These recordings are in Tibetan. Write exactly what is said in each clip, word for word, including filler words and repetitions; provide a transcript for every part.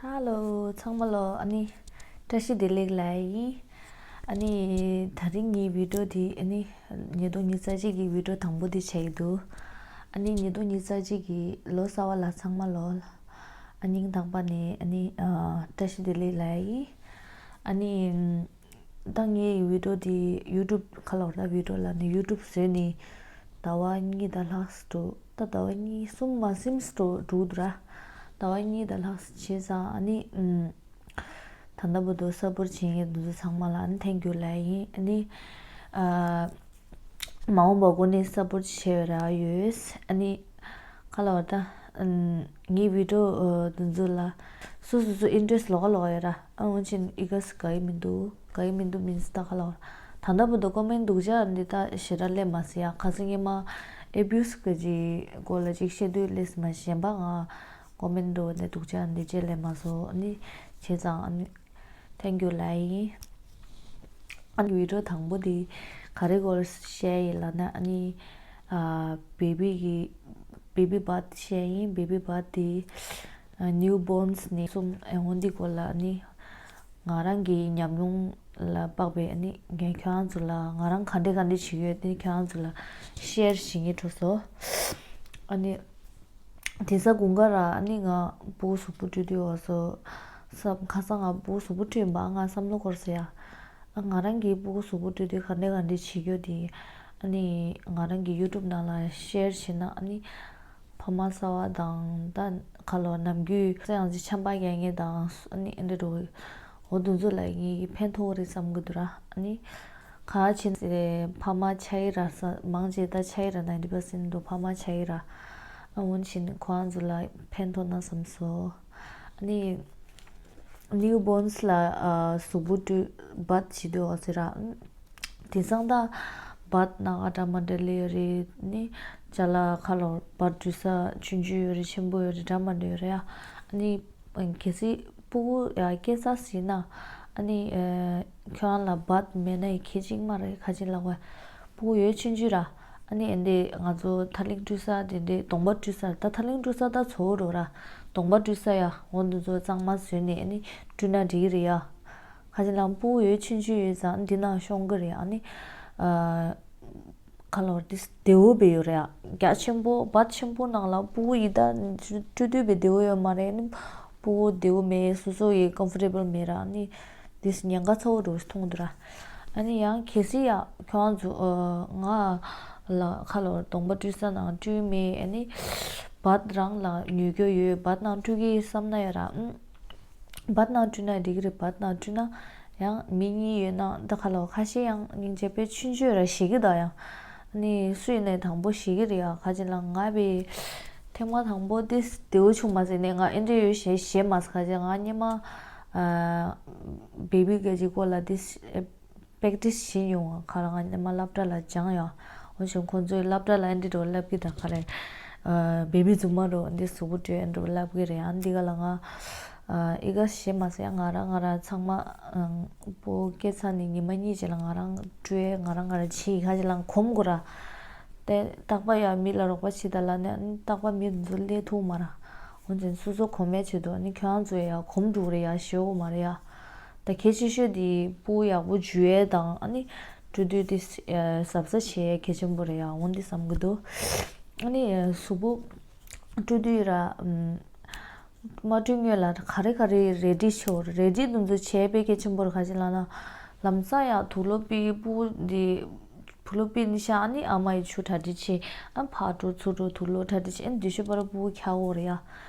ཧ་ལོ། ཚང་མ་ལོ། ཨ་ནི་བཀྲ་ཤིས་བདེ་ལེགས་ལབ་ཡིན། ཨ་ནི་དེ་རིང་ངའི་བི་ཌིའོ་འདི་ཨ་ནི་ཉིས་སྟོང་ཉི་ཤུ་རྩ་གཅིག་གི་བི་ཌིའོ་དང་པོ་འདི་བྱས་ཡི་འདུག་ཨ་ནི་ཉིས་སྟོང་ཉི་ཤུ་རྩ་གཅིག་གི་ལོ་གསར་པ་ལ་ཚང་མ་ལོ། ཨ་སྙིང་ཐག་པ་ནས་ཨ་ནི་ཨ་བཀྲ་ཤིས་བདེ་ལེགས་ལབ་ཡིན། ཨ་ནི། ད་ངའི་བི་ཌིའོ་དེ་ཡུ་ཊུབ་ཁ་ལོར་ད་བི་ཌིའོ་ལ་ནི་ཡུ་ཊུབ་བཟོས་ནས་ཟླ་བ་གཉིས་དང་ལྷག་འགྲོ། ད་ཟླ་བ་གཉིས་གསུམ་མ་ཟིན་འགྲོ་འགྲོ་འདུག་ར། ཟླ་བ་གཉིས་དང་ལྷག་བྱས་ཙང་ཨ་ནི་ཨུམ། ད་ལྟ་བར་དུ་སཔོར་བྱེད་མཁན་དེ་ཚོ་ཚང་མ་ལ་ཨ་ནི་ཐེང་ཀིའུ་ལབ་ཡིན། ཨ་ནི་ཨ། མ་འོངས་པ་སྒོ་ནས་སཔོར་བྱེད་ར་ཡོད། ཨ་ནི། ཁ་ལོ་ད། ངའི་བི་ཌིའོ་འདི་ཚོ་ལ་སོ་སོ་སོ་ཨིན་ཊི་རེ་སི་ལོགས་ཀ་ལོགས་ཡོད་ར། ཨ་འོན་ཅིན་ཨི་ག་སི་ག་ཡི་མི་འདུག་ག་ཡི་མི་འདུག་མིན་སི་ད་ཁ་ལོ། ད་ལྟ་བར་དུ་ཀོ་མེན་ཊི་སྡུག་ཅག་འདི་ད་ཞེ་དྲག་སླེབས་མ་སོང་ཡ། ཁ་སང་ཉི་མ་ཨེ་བིའུ་སི་གི་ཅིག་སྐོར་ལ་ཅིག་བཤད་དུས་སླེབས་མ་སོང་། གཞན་པ་ང་ཀོ་མེན་ཊི་འདི་སྡུག་ཅག་འདི་ཅིག་སླེབས་མ་སོང་། ཨ་ནི་བྱས་ཙང་ཨ་ནི། ཐེང་ཀིའུ་ལབ་ཡིན། ཨ་ནི་བི་ཌིའོ་དང་པོ་དེ་ག་རེ་སྐོར་བཤད་ཡིན་ལབ་ན། ཨ་ནི་ཨ་བེ་བི་གི་བེ་བི་བར་ཐི་བཤད་ཡིན། བེ་བི་བར་ཐི་དེ་ཨ་ནིའུ་བོརན་ནས་གསུམ་ཨེ་འོ་འདི་སྐོར་ལ་ཨ་ནི་ང་རང་གི་ཉམས་མྱོང་ལ་དཔག་པའི་ཨ་ནི་ངས་ཁྱེད་རང་ཚོ་ལ་ང་རང་ག་འདྲས་ག་འདྲས་བྱེད་ཀྱི་ཡོད་དེ་ཁྱེད་རང་ཚོ་ལ་ཤེར་བྱེད་སྙིང་འདོད་སོང་། ཨ་ནི། དེང་སང་དགུན་ཁ་ར་ཨ་ནི་ང་སྤུ་གུ་གཟུགས་པོ་བཀྲུས་དུས་འོ་སོ། བསམ་ཁ་སང་ང་སྤུ་གུ་གཟུགས་པོ་བཀྲུས་པ་ང་བསམ་བློ་འཁོར་སོང་ཡ། ཨ་ང་རང་གི་སྤུ་གུ་གཟུགས་པོ་བཀྲུས་དུས་ག་འདྲས་ག་འདྲས་བྱེད་རྒྱུ་དེ་ཨ་ནི་ང་རང་གི་ཡུ་ཊུབ་ནང་ལ་ཤེར་བྱས་ན་ཨ་ནི་ཕ་མ་གསར་པ་དང་ད་ཁ་ལོ་ནམ་རྒྱུན་ཚེ་ཡང་ཅིག་ཆམ་པ་རྒྱག་མཁན་དང་ཨ་ནི་ཨེ་འདྲ་འགྲོ་འོ་དེ་ཚོ་ལ་ངེད་ཀྱི་ཕན་ཐོགས་རེད་བསམ་གི་འདུག་ར། ཨ་ནི། ག་ཕྱིན་ཚེ་ཕ་མ་ཆགས་ཡི་ར་ས་མང་ཆེ་ད་ཆགས་ཡི་ར་ནའིན་ཊི་པར་སེན་ཊི་འདུག་ཕ་མ་ཆགས་ཡི་ར། ཨ་འོན་ཕྱིན་ཁོ་རང་ཚོ་ལ་ཕན་ཐོགས་ན་བསམ་སོང་། ཨ་ནི་ནིའུ་བོརན་ལ་ཨ་གཟུགས་པོ་བཀྲུས་བར་ཐི་བྱེད་དུས་འོ་ཟེར་ར། དེང་སང་ད་བར་ཐི་སྣ་ཁ་འདྲ་མི་འདྲ་སླེབས་ཡོད་རེད། ནི་ཅ་ལག་ཁ་ལོ་བར་ཐི་བཀྲུ་ས་ཆུང་ཆུང་ཡོད་རེད། ཆེན་པོ་ཡོད་རེད། འདྲ་མི་འདྲ་ཡོད་རེད་ཡ། ཨ་ནི། གལ་སྲིད་སྤུ་གུ་ཡ་སྐྱེས་ཚར་ཟིན་ན་ཨ་ནི་ཨ་ཁྱོད་རང་ལ་བར་ཐི་མེད་ན་ཡི་ཁེ་གཅིག་མ་རེད། ཁ་ཅིག་ལབ་པ་སྤུ་གུ་ཡོད་ཆུང་ཆུང་ར། ཨ་ནི་ཨེ་འདི་ང་ཚོ་ཐ་ལིང་བཀྲུ་ས་དེ་འདྲའི་གདོང་པ་བཀྲུ་ས་ད་ཐ་ལིང་བཀྲུ་ས་ད་ཚོ་བོ་རོ་ར། གདོང་པ་བཀྲུ་ས་ཡ་འོ་འདི་ཚོ་གཙང་མ་བཟོས་ནས་ཨ་ནི་བཀྲུས་ན་འགྲིག་གི་རེད་ཡ། ཁ་ཅིག་ལབ་སྤུ་གུ་ཡོད་ཆུང་ཆུང་ཡོད་ཙང་འདི་ནང་ཤོང་གི་རེད། ཨ་ནི་ཨ། ཁ་ལོར་ཏིས་བདེ་བོ་བེ་ཡོད་རེད་ཨ། རྒྱ་ཆེན་པོ་བར་ཐི་ཆེན་པོ་ནང་ལ་སྤུ་གུ་ཡི་ད་བཀྲུ་དུས་བེ་བདེ་བོ་ཡོད་མ་རེད། ནི་སྤུ་གུ་བདེ་བོ་མེད། སོ་སོ་ཡི་ཀམ་ཕོར་ཊེ་བལ་མེད་ར། ནི་ཏིས་ཉེན་ཁ་ཚ་བོ་འགྲོ་མཐོང་འདུག་ར། ཨ་ནི་ཡང་གལ་སྲིད་ཡ་ཁྱོད་རང་ཚོ་ང་ལ་ཁ་ལོར་གདོང་པ་བཀྲུ་ས་ནང་བཀྲུས་མེད། ཨ་ནི་བར་ཐི་རང་ལ་ཉོ་རྒྱུ་ཡོད། བར་ཐི་ནང་བཀྲུ་གི་བསམ་ན་ཡ་ར། བར་ཐི་ནང་བཀྲུས་ན་འགྲིག་གི་རེད། བར་ཐི་ནང་བཀྲུས་ན་ཡང་མི་གཉིས་ཡོད་ན་ད་ཁ་ལོ་ཁ་ཤས་ཡང་སྙིང་རྗེ་དཔེ་ཆུང་ཆུང་ར་ཞེད་གི་ད་ཡང་། ནི་སུ་ཡིན་ནའི་དང་པོ་ཞེད་གི་རེད་ཡ། ཁ་ཅིག་ལ་ང་བི་ཐེངས་མ་དང་པོ་ཏིས་བདེ་བོ་བྱུང་མ་ཟེར་ནས་ང་ཨེ་འདྲ་ཡོད་ཞེད་ཞེད་མ་ཟེར། ཁ་ཅིག་ང་སྙེ་མ་བེ་བི་ག་ཅིག་སྐོར་ལ་ཏིས་པེག་ཊིས་བྱེད་མྱོང་བ། ཁ་ལ་ང་སྙེ་མ་སློབ་གྲྭ་ལ་སྦྱངས་ཡོད། འོན་ཀྱང་ཁོང་ཚོས་སློབ་གྲྭ་ལ་ཨེ་འདྲ་འགྲོ་ལབ་གི་ད་ག་རེ། བེ་བི་རྫུན་མ་རོ་འདི་གཟུགས་པོ་བཀྲུས་ཨེ་འདྲ་ལབ་གི་རེད། ཨ་འདི་ག་ལ་ང་ཨི་ག་ཞེད་མ་ཟེར་ཡ། ང་རང་ང་རང་ཚང་མ་སྤུ་གུ་སྐྱེས་ཚར་ནས་ཉི་མ་གཉིས་རྗེས་ལ་ང་རང་བཀྲུས་ང་རང་ང་རང་བྱས། ཁ་ཅིག་ལ་གོམས་དགོས་ར། དེ་རྟག་པར་ཡ་མི་ལ་རོགས་པ་བྱེད་ད་ལབ་ནས་ཨ་ནི་རྟག་པར་མི་འདི་ཚོ་སླེབས་ཐུབ་མ་ར། འོན་ཀྱང་སོ་སོ་གོམས་པའི་ཆེད་དུ་ཨ་ནི་ཁྱོད་རང་ཚོ་ཡ་གོམས་འགྲོ་གི་རེད་ཡ། ཞེད་དགོས་མ་རེད་ཡ། ད་གལ་ཆེ་ཤོས་དེ་སྤུ་གུ་ཡག་པོ་འཇུ་ཡས་དང་ཨ་ནི་བཀྲུ་དུས་དེ་གཟབ་གཟབ་བྱེད་ཡས་གལ་ཆེན་པོ་རེད་ཡ། འོ་འདི་བསམ་གི་འདུག་ཨ་ནི་གཟུགས་པོ་བཀྲུ་དུས་ར་མ་བཀྲུ་སྔོན་ལ་ག་རེ་ག་རེ་རེ་ཌི་བྱེད་དགོས་རེད། རེ་ཌི་དེ་ཚོ་བྱས་དཔེ་གལ་ཆེན་པོ་རེད། ཁ་ཅིག་ལབ་ན་ལམ་སང་ཡ་དུག་ལོག་པི་སྤུ་གུ་འདི་བུ་ལོ་པི་ནི་ཤ་ཨ་ནི་ཨ་མ་ཡི་ཆུ་གྲ་སྒྲིག་བྱེད། ཨ་ཕར་འགྲོ་ཚུར་འགྲོ་དུག་ལོག་གྲ་སྒྲིག་བྱེད། ཨ་ནི་དེ་ཤོད་པར་སྤུ་གུ་འཁྱག་འོ་རེད་ཡ།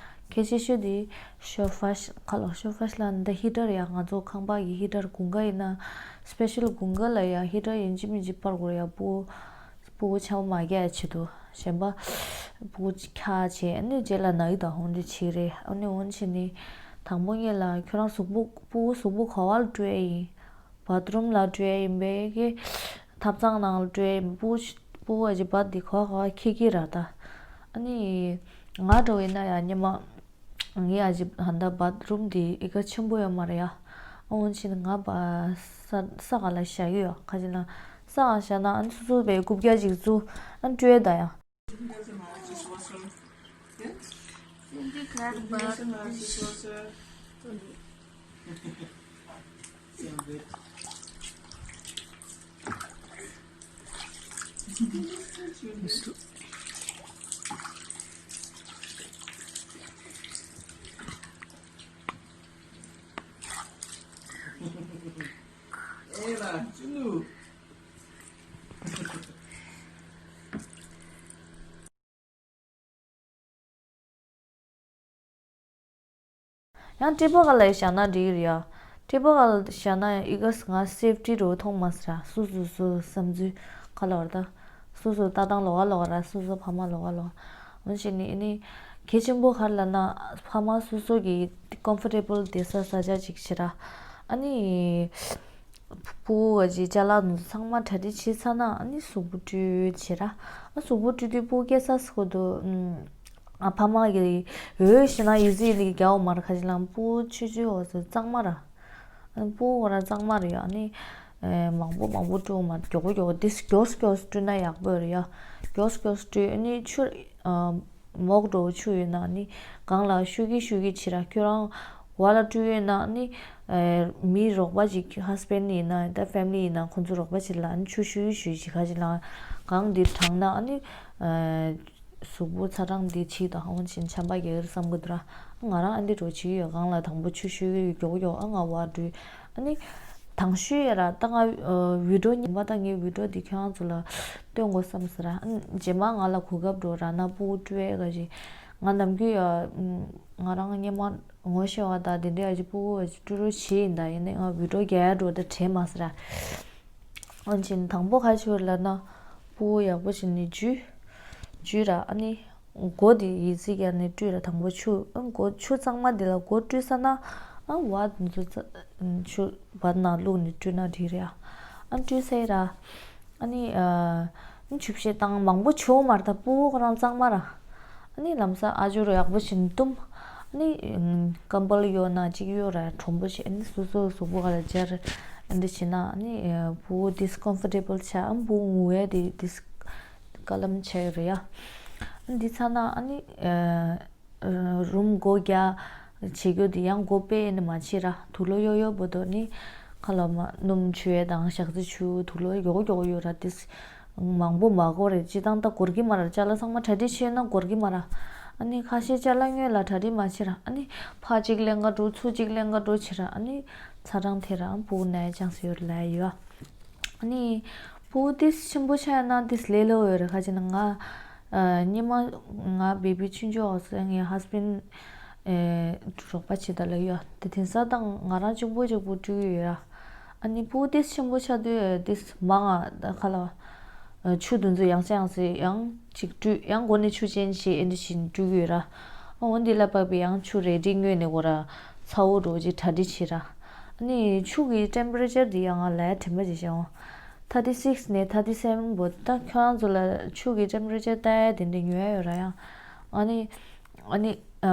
གལ་ཆེ་ཤོས་དེ་ཤོ་ཕ་ཤ་ཁ་ལོ། ཤོ་ཕ་ཤ་ལ་འདི་ཧི་ཊར་ཡ། ང་ཚོ་ཁང་པ་གི་ཧི་ཊར་དགུན་ཁ་ཡིན་ན་སི་པེ་ཤལ་དགུན་ཁ་ལ་ཡ་ཧི་ཊར་ཡིན་གཅིག་མིན་གཅིག་སྤར་དགོས་རེད་ཡ། སྤུ་གུ་སྤུ་གུ་ཆམ་མ་རྒྱག་ཆེད་དུ། གཞན་པ་སྤུ་གུ་འཁྱག་བྱེད། ཨ་ནི་རྗེས་ལ་ན་ཡི་ད་འོ་འདི་བྱེད་རེད། ཨ་ནི་འོ་བྱེད་ནི་དང་པོ་ངེད་ལ་ཁྱོད་རང་གཟུགས་པོ་སྤུ་གུ་གཟུགས་པོ་ག་བ་ལ་བཀྲུ་ཡ་ཡིན། བཱ་ཐི་རུམ་ལ་བཀྲུ་ཡ་ཡིན་པས་ཀྱི། ཐབ་ཚང་ནང་ལ་བཀྲུ་ཡ་ཡིན། སྤུ་སྤུ་གུ་ཨ་ཅེ་བཱ་ཐི་འདི་ག་བ་ག་བ་འཁྱག་གི་ར་ད། ཨ་ནི་ང་འདྲ་བོ་ཡིན་ན་ཡ་སྙེ་མ་ངའི་ཨ་ཅེ་ཧན་ད་བཱ་ཐི་རུམ་འདི་ཨི་ག་ཆེན་པོ་ཡོད་མ་རེད་ཡ། ཨ་འོ་བྱེད་ནི་ང་བ་ས་ས་ག་ལ་བཞག་གི་ཡོད། ཁ་ཅིག་ན་ས་ག་བཞག་ན་ཨ་ནི་སོ་སོ་བའི་རྐུབ་བཀྱག་ཅིག་བཙུགས་ཨ་ནི་བཀྲུ་ཡ་ད་ཡ། Didn't get some orange juice water? Yeah? Didn't you grab a bottle of juice water? ཡང་ཊི་པ་ག་ལ་བཞག་ན་འགྲིག་གི་རེད་ཡ། ཊི་པ་ག་ལ་བཞག་ན་ཨི་ག་ང་སེབ་ཊི་རུ་མཐོང་མ་སྲིད་ར། སུ་སུ་སུ་བསམ་ཚུལ་ག་ལ་བར་ད། སུ་སུ་ལྟ་སྟངས་ལོགས་ཀ་ལོགས་ཀ་ར། སུ་སུ་ཕ་མ་ལོགས་ཀ་ལོགས། འོན་ཅི་ནི་ཨ་ནི་གལ་ཆེན་པོ་ག་རེ་ལབ་ན། ཕ་མ་སོ་སོ་གི་ཀོམ་ཕོར་ཊེ་བལ་བསྡད་ས་ས་ཆ་ཅིག་བྱེད་ར། ཨ་ནི། ཕྲུ་གུ་ག་ཅིག་ཅ་ལག་དེ་ཚོ་ཚང་མ་གྲ་སྒྲིག་བྱས་ཚར་ན་ཨ་ནི་གཟུགས་པོ་བཀྲུས་བྱེད་ར། ཨ་གཟུགས་པོ་བཀྲུས་དུས་ཕྲུ་གུ་སྐྱེ་ས་སྐོར་དུ་ཨ་ཕ་མ་གི་འོས་ཤེས་ན་ཡི་ཟི་ལི་རྒྱག་འོ་མ་ར། ཁ་ཅིག་ལའང་ཕྲུ་གུ་ཆུང་ཆུང་འོ་ཚོ་གཙང་མ་ར། ཨ་ཕྲུ་གུ་ཁོ་རང་གཙང་མ་རེད་ཡ། ཨ་ནི་མང་པོ་མང་པོ་བཀྲུས་འོ་མ་མགྱོགས་པོ་མགྱོགས་པོ་དེ་མགྱོགས་མགྱོགས་བཀྲུས་ན་ཡག་པོ་རེད་ཡ། མགྱོགས་མགྱོགས་བཀྲུས། ཨ་ནི་ཆུ་ཨ། མོག་འདྲ་བོ་ཆུ་ཡོད་ན་ནི་སྒང་ལ་བཤུ་གི་བཤུ་གི་བྱེད་ར། ཁྱོད་རང་བ་ལ་བཀྲུས་ཡོད་ན་ནི་ཨེ་མི་རོགས་པ་ཅིག་ཧས་བྷེན་ཌི་ཡིན་ན་ད་ཕེ་མི་ལི་ཡིན་ན་ཁོང་ཚོ་རོགས་པ་བྱེད་ལ་ནི་ཆུ་བཤུ་གི་བཤུ་གི་བྱེད། ཁ་ཅིག་ལའང་སྒང་འདི་དྲངས་ན་ནི་ཨེ་གཟུགས་པོ་ཚ་གྲང་འདི་བྱེད་དང་འོ་ཕྱིན་ཆམ་པ་རྒྱག་གི་རེད་བསམ་གི་འདུག་ར། ང་རང་ཨ་འདི་འདྲ་བོ་བྱེད་ཀྱི་ཡོད། སྒང་ལ་དང་པོ་ཆུ་བཤུ་གི་ཡོད། མགྱོགས་མགྱོགས་ཨ་ང་བ་བཀྲུས། ཨ་ནི། དང་ཤོས་ཡ་ར་ད་ང་ཨ་བི་ཌིའོ་ཉན་པ་ད་ངའི་བི་ཌིའོ་འདི་ཁྱེད་རང་ཚོ་ལ་སྟོན་དགོས་བསམ་ཟེར་ར། ཨ་ནི་རྗེས་མ་ང་ལ་གོ་སྐབས་འགྲོ་ར་ན་ཕྲུ་གུ་བཀྲུ་ཡས་ག་ཅིག་ང་ནམ་རྒྱུན་ཡ་ང་རང་སྔོན་མ་ངོ་ཤེས་པ་ད་དེ་འདྲ་ཡ་ཅིག་ཕྲུ་གུ་བཀྲུ་རོགས་བྱེད་ཡིན། ད་ཡིན་ནའི་ང་བི་ཌིའོ་རྒྱག་ཡ་འགྲོ་ད་དྲན་མ་ཟེར་ར། ཨ་ནི་དང་པོ་ག་ཅིག་ལབ་ན་ཕྲུ་གུ་ཡག་པོ་བྱས་ནས་འཇུས། འཇུས་ར། ཨ་ནི། མགོ་དེ་ཡི་ཙི་ག་ནས་བཀྲུས་ར། དང་པོ་ཆུ་ཨ་མགོ་ཆུ་གཙང་མ་དེ་ལ་མགོ་བཀྲུས་ཚར་ན་ཨ་བ་དེ་ཚོ་ཆུ་བ་ནང་བླུགས་ནས་བཀྲུས་ན་འགྲིག་རེད་ཨ། ཨ་བཀྲུས་ཚར་ར། ཨ་ནི་ཨ་ཆུ་བཤལ་བཏང་མང་པོ་བྱེད་འོ་མ་རེད། ད་ཕྲུ་གུ་ཁོ་རང་གཙང་མ་ར། ཨ་ནི་ལམ་སང་ཨ་ཇོ་རུ་ཡག་པོ་བྱས་ནས་བཏུམས། ཨ་ནི་ཀམ་བལ་གཡོགས་ན་གཅིག་གཡོགས་ར་དྲོན་པོ་བྱས། ཨ་ནི་སོ་སོ་གཟུགས་པོ་ག་ལ་སྦྱར། ཨ་འདི་བྱས་ན་ཨ་ནི་ཕྲུ་གུ་ཌི་སི་ཀོམ་ཕོར་ཊེ་བལ་ཆགས། ཨ་ཕྲུ་གུ་ངུ་ཡས་དེ་ཌི་སི་ཀ་ལམ་ཆགས་ཡོད་རེད་ཡ། ཨ་འདི་ཚར་ན་ཨ་ནི་ཨ་རུམ་སྒོ་རྒྱག་བྱེད་རྒྱུ་དེ་ཡང་སྒོ་ཕྱེ་ནས་མ་བྱེད་ར། དུག་ལོག་གཡོག་གཡོག་བར་དུ་ནི་ཁ་ལ་མ་སྣུམ་བྱུག་ཡས་དང་ཞག་རྩི་བྱུག་དུག་ལོག་མགྱོགས་མགྱོགས་གཡོག་ར། ཌི་སི་མང་པོ་མ་དགོས་རེད། སྤྱིར་བཏང་ད་འགོར་གྱི་མ་རེད། ཅ་ལག་ཚང་མ་གྲ་སྒྲིག་བྱས་ན་འགོར་གྱི་མ་རེད། ཨ་ནི་ཁ་ཤས་ཅ་ལག་སྔོན་ལ་གྲ་སྒྲིག་མ་བྱེད་ར། ཨ་ནི་ཕར་གཅིག་ལེན་ག་འགྲོ་ཚུར་གཅིག་ལེན་ག་འགྲོ་བྱེད་ར། ཨ་ནི་ཚ་གྲང་དེ་རང་ཕྲུ་གུ་ན་ཡ་ཅན་སི་ཡོད་ལ་ཡོད། ཨ་ནི་ཕྲུ་གུ་ཏིས་ཆེན་པོ་ཆགས་ན་ཏིས་ལས་སླ་པོ་ཡོད་རེད། ག་ཅི་ན་ང་ཨ་སྔོན་མ་ང་བེ་བི་ཆུང་ཆུང་འོག་ས་ངའི་ཧས་བྷེན་ཌི་ཨེ་རོགས་པ་བྱེད་ད་ལ་ཡོད། དེ་དེང་སང་ད་ང་རང་གཅིག་པོ་གཅིག་པོ་བཀྲུ་གི་ཡོད་ར། ཨ་ནི་ཕྲུ་གུ་ཏིས་ཆེན་པོ་ཆགས་དུས་ཏིས་མང་ང་ད་ཁ་ལ་ཆུ་དེ་ཚོ་ཡང་སེ་ཡང་སེ་ཡང་ཅིག་བཀྲུས། ཡང་སྒོ་ནས་ཆུ་ཅན་བྱས་ཨེ་འདྲ་བྱས་ནས་བཀྲུ་གི་ཡོད་ར། ཨ་འོ་འདི་ལ་དཔག་པའི་ཡང་ཆུ་རེ་ཌི་སྔོན་ནས་འགོ་ར་ཚ་བོ་འགྲོ་ཅིག་གྲ་སྒྲིག་བྱེད་ར། ཨ་ནི་ཆུ་གི་ཊེམ་པེ་རེ་ཅར་འདི་ཡང་ང་ལ་དྲན་པ་ཅིག་བྱས་འོང་། ཐར་ཊི་སིགས་ནས་ཐར་ཊི་སེ་བེན་བོ་ད་ཁྱོད་རང་ཚོ་ལ་ཆུ་གི་ཊེམ་པེ་རེ་ཅར་ལྟ་ཡ་དེ་འདྲ་ཉོ་ཡ་ཡོད་ར་ཡང་། ཨ་ནི་ཨ་ནི་ཨ་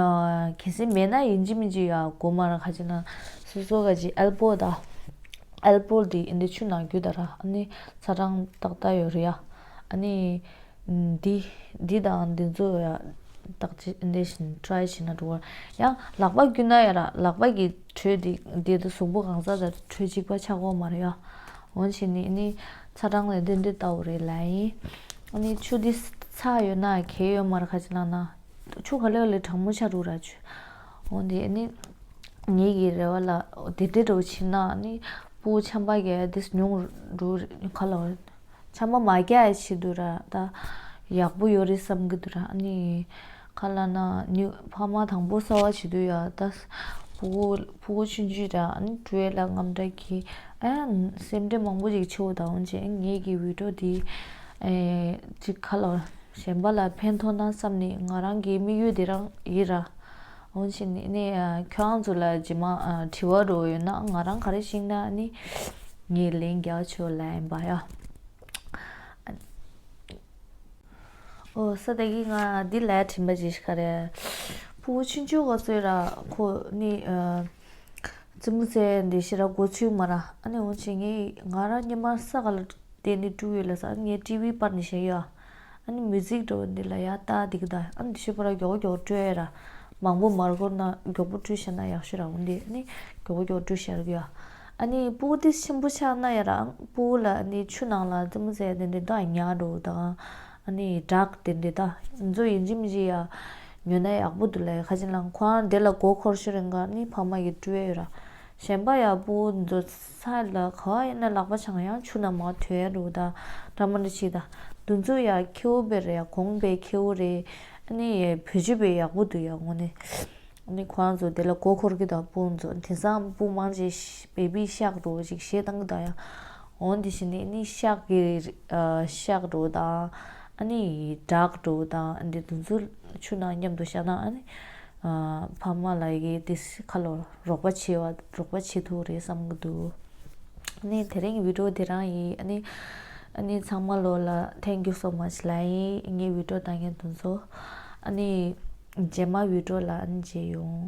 གལ་སྲིད་མེད་ན་ཡིན་གཅིག་མིན་གཅིག་ཡ་དགོས་མ་ར། ག་ཅི་ན་སོ་སོ་ག་ཅི་ཨེལ་པོ་ད་ཨེལ་པོ་འདི་ཨེ་འདི་ཆུ་ནང་རྒྱུ་ད་ར། ཨ་ནི་ཚ་གྲང་ཏག་ཏག་ཡོད་རེད་ཡ། ཨ་ནི་འདི་འདི་དང་འདི་ཚོ་ཡ་ཏག་ཅི་ཨེ་འདི་བཞིན་ཊི་རའི་བྱེད་ན་འགྲོ་བ། ཡང་ལག་པ་རྒྱུ་ན་ཡ་ར་ལག་པ་གི་དྲོད་འདི་འདི་དུ་གཟུགས་པོ་གང་ཟག་དང་དྲོད་གཅིག་པ་ཆགས་གོ་མ་རེད་ཡ། འོན་ཕྱིན་ནི་ནི་ཚ་གྲང་ལས་འདི་འདི་ལྟ་བུ་རེད་ལ་ཡིན། ཨ་ནི་ཆུ་འདི་ཚ་ཡོད་ན་གལ་ཡོད་མ་རེད། ག་ཅི་ལབ་ན་ཆུ་ག་ལེ་ག་ལེ་གྲང་མོ་ཆགས་འགྲོ་ར་ཆུ། འོ་འདི་ཨ་ནི་ངེད་ཀྱི་རེ་བ་ལ་དེ་འདྲ་འགྲོ་ཕྱིན་ན་ཨ་ནི་ཕྲུ་གུ་ཆམ་པ་རྒྱག་ཡ་འདི་ཉུང་འགྲོ་ག་ལ་བ། ཆམ་པ་མ་རྒྱག་ཡ་ཆེད་དུ་ར་ད་ཡག་པོ་ཡོད་རེད་བསམ་གི་འདུག་ར། ཨ་ནི་ག་ལབ་ན་ནི་ཕ་མ་དང་པོ་གསོ་བ་བྱེད་དུས་ཡ་ད་ཕྲུ་གུ་ཕྲུ་གུ་ཆུང་ཆུང་ར། ཨ་ནི་བཀྲུ་ཡས་ལ་རྔམ་དྲག་གི་ཨ་སེམས་ཁྲལ་མང་པོ་ཅིག་ཆེ་བོ་དང་འོན་ཅིག་ངེད་ཀྱི་བི་ཌིའོ་འདི་ཨེ་ཅིག་ག་ལབ་གཞན་པ་ལ་ཕན་ཐོགས་ན་བསམ་ནས་ང་རང་གི་དམིགས་ཡུལ་འདི་རང་ཡིན་ར། འོན་ཕྱིན་ནི་ནི་ཁྱོད་རང་ཚོ་ལ་རྗེས་མ་ཨ་དྲི་བ་འདྲ་བོ་ཡོད་ན་ང་རང་ག་རེ་ཤེས་ན་ཨ་ནི་ངས་ལན་རྒྱག་ཆོག་ལབ་ཡིན་པ་ཡ། ཨོ་ས་ད་གི་ང་འདི་ལ་དྲན་པ་ཅིག་ཤིག་ག་རེ། ཕྲུ་གུ་ཆུང་ཆུང་ག་ཚོད་ར་ཁོ་ནི་ཨ་རྩེད་མོ་རྩེ་འདི་ཤི་ར་འགོ་ཚུགས་མ་ར། ཨ་ནི་འོན་ཕྱིན་ངས་ང་རང་སྔོན་མ་ས་ག་ལ་བསྡད་ནས་བཀྲུ་ཡོད་ལ་ས། ངས་ཊི་ཝི་པར་ནས་བཤད་ཡོད། ཨ་ནི་མིའུ་ཛིག་འདྲ་བོ་འདི་ལ་ཡ་ལྟ་འདི་གི་ད་ཨ་ནི་འདི་ཤི་པ་ར་མགྱོགས་མགྱོགས་བཀྲུ་ཡ་ར། མང་པོ་མར་བསྐོར་ན་མགྱོགས་པོ་བཀྲུས་བཞག་ན་ཡག་ཤོས་ར། འོན་ཏེ་ཨ་ནི་མགྱོགས་པོ་མགྱོགས་པོ་བཀྲུས་བཞག་རྒྱུ་ཡ། ཨ་ནི་སྤུ་གུ་དེ་ཆེན་པོ་ཆགས་ན་ཡ་ར། སྤུ་གུ་ལ་ཨ་ནི་ཆུ་ནང་ལ་ཙི་མོ་ཟེར་དེ་འདྲ་ད་ཉར་འགྲོ་དང་། ཨ་ནི་ཌག་དེ་འདྲ་ད་ཚོ་ཡིན་གཅིག་མིན་གཅིག་ཡ་ཉོ་ན་ཡག་པོ་འདུག་ལ། ཁ་ཅིག་ལ་ཁོ་རང་དེ་ལ་མགོ་འཁོར་ཤོར་རན་ག་ཨ་ནི་ཕ་མ་གིས་བཀྲུས་ཡོད་ར། གཞན་པ་ཡ་སྤུ་གུ་ཚོ་ས་ལ་ག་བ་ཡིན་ན་ལག་པ་འཆང་ཡང་ཆུ་ནང་མར་ཐོན་ཡ་འགྲོ་ད་འདྲ་མ་འདྲ་ཅིག་ད། དེ་ཚོ་ཡ་ཁེའུ་བེ་རེད་ཡ། གོང་བེ་ཁེའུ་རེད། ཨ་ནི་བེད་སྤྱོད་བེ་ཡག་པོ་འདུག་ཡ། དངོས་གནས། ཨ་ནི་ཁོ་རང་ཚོ་དེ་ལ་མགོ་འཁོར་གི་ད། སྤུ་གུ་ཚོ་དེང་སང་སྤུ་གུ་མང་ཆེ་བེ་བི་ཤག་འགྲོ་ཅིག་བཞེས་བཏང་གི་ད་ཡ། འོན་ཏེ་གཞི་ནས་ཨ་ནི་ཤག་གི་ཨ་ཤག་འགྲོ་དང་། ཨ་ནི་ཌག་འགྲོ་དང་། ཨ་ནི་དེ་ཚོ་ཆུ་ནང་མཉམ་དུ་བཞག་ན་ཨ་ནི་ཨ་ཕ་མ་ལ་ཡི་གེ་དེ་ཁ་ལོ་རོགས་པ་བྱེད་པ་རོགས་པ་བྱེད་ཐུབ་རེད་བསམ་གི་འདུག་ཨ་ནི་དེ་རིང་བི་ཌི་ཡོ་དེ་རང་ཡིན། ཨ་ནི་ཨ་ནི་ཚང་མ་ལོ་ལ་thank you so much ལབ་ཡིན། ངའི་བི་ཌི་ཡོ་ལྟ་མཁན་དེ་ཚོ། ཨ་ནི་རྗེས་མ་བི་ཌི་ཡོ་ལ་ཨ་ནི་མཇལ་ཡོང་།